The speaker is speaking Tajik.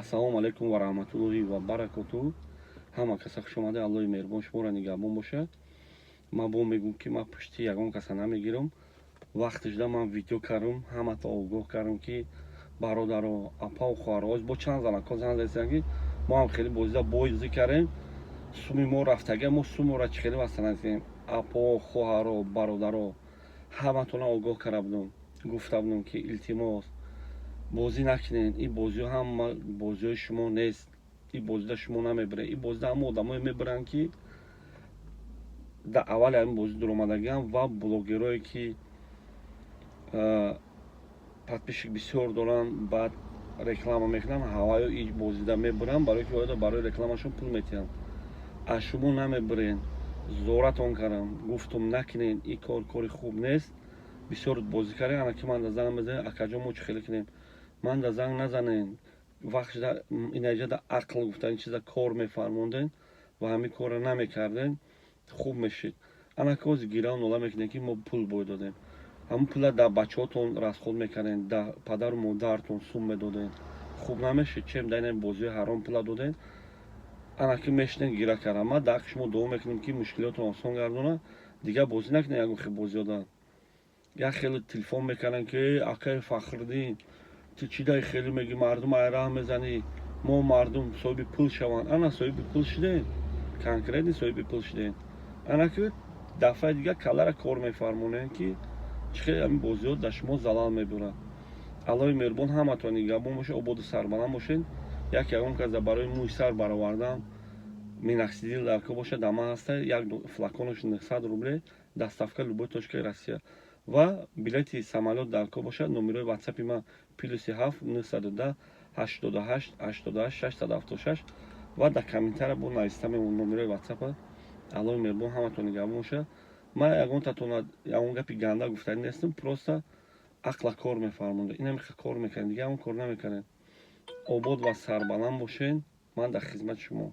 Ассалому алайкум ва раҳматуллоҳи ва баракоту. Ҳама каса хуш омада. Аллоҳи меҳрубон шуморо нигаҳбон бошад. Ман бо мегӯм, ки ман пушти ягон каса намегирам. Вақте шуда, ман видео кардам, ҳамата огоҳ кардам, ки бародаро, апаву хоҳаро, бо чанд занако зан задистанд, ки мо ҳам хеле бозида бозӣ кардем, суми мо рафтага, мо сумора чӣ хеле васта. Апо, хоҳаро, бародаро, ҳаматона огоҳ карда будам, гуфта будам, ки илтимос, бозӣ накунед. Ин бозиҳо ҳама бозиҳои шумо нест. Ин бозида шумо намебаред. Ин бозида ҳама одамое мебаранд, ки дар аввали ҳамин бозӣ дуромадагиам ва блогерое, ки подписчик бисёр доранд, баъд реклама мекунанд, ҳаваё ин бозида мебаранд, барои ки ояда барои рекламашон пул метиҳанд. Аз шумо намебарен. Зоратон кардам, гуфтум, накунед, ин кор кори хуб нест. Бисёр бозӣ кардем. Ана ки ман да занг мезанем: «Акаҷон, мо чӣ хеле кунем?» Ман да занг назанен. Вақт шуда, инаҷада ақл гуфта ин чиза кор мефармонден ва ҳамин корро намекарден, хуб мешид. Ана ки ҳозир гирав нола мекунем, ки мо пул бой додем. Ҳамун пула дар бачаҳотон расход мекарден, дар падару модаратон сум медоден, хуб намешид? Чем дар ин бозиҳои ҳаром пула доден? Ана ки мешинен гира кардам. Ман дар ҳаққи шумо дуо мекунем, ки мушкилотон осон гардона, дигар бозӣ накунед ягон хел бозиёда. Як хеле телефон мекарданд, ки акаи Фахриддин, ту чӣ дай хеле меги, мардум айраҳ мезанӣ, мо мардум соҳиби пул шаванд. Ана соҳиби пул шудем, конкретно соҳиби пул шудем. Ана ки дафъаи дигар калара кор мефармонем, ки чӣ хеле ҳамин бозиҳо дар шумо залал мебурад. Аллоҳи меҳрубон ҳаматон нигаҳбон бошед, ободу сарбаланд бошед. Як ягон каса барои мӯи сар баровардан миноксидил дар ко бошад, дар ман ҳаста, як флаконош 900 рубле, доставка любой точкаи Россия. Ва билети самолёт дар ко бошад, номерои ватсапи ман +7 910 88 88 676 ва дар комментария бо нависта мемон номерои ватсапа. Аллоҳи меҳрубон ҳаматон нигаҳбон бошад. Ман ягонтатон ягон гапи ганда гуфтанӣ нестам, просто ақла кор мефармонда. Инамиха кор мекардем, дигар ягон кор намекардем. Обод ва сарбаланд бошед. Ман дар хизмати шумо.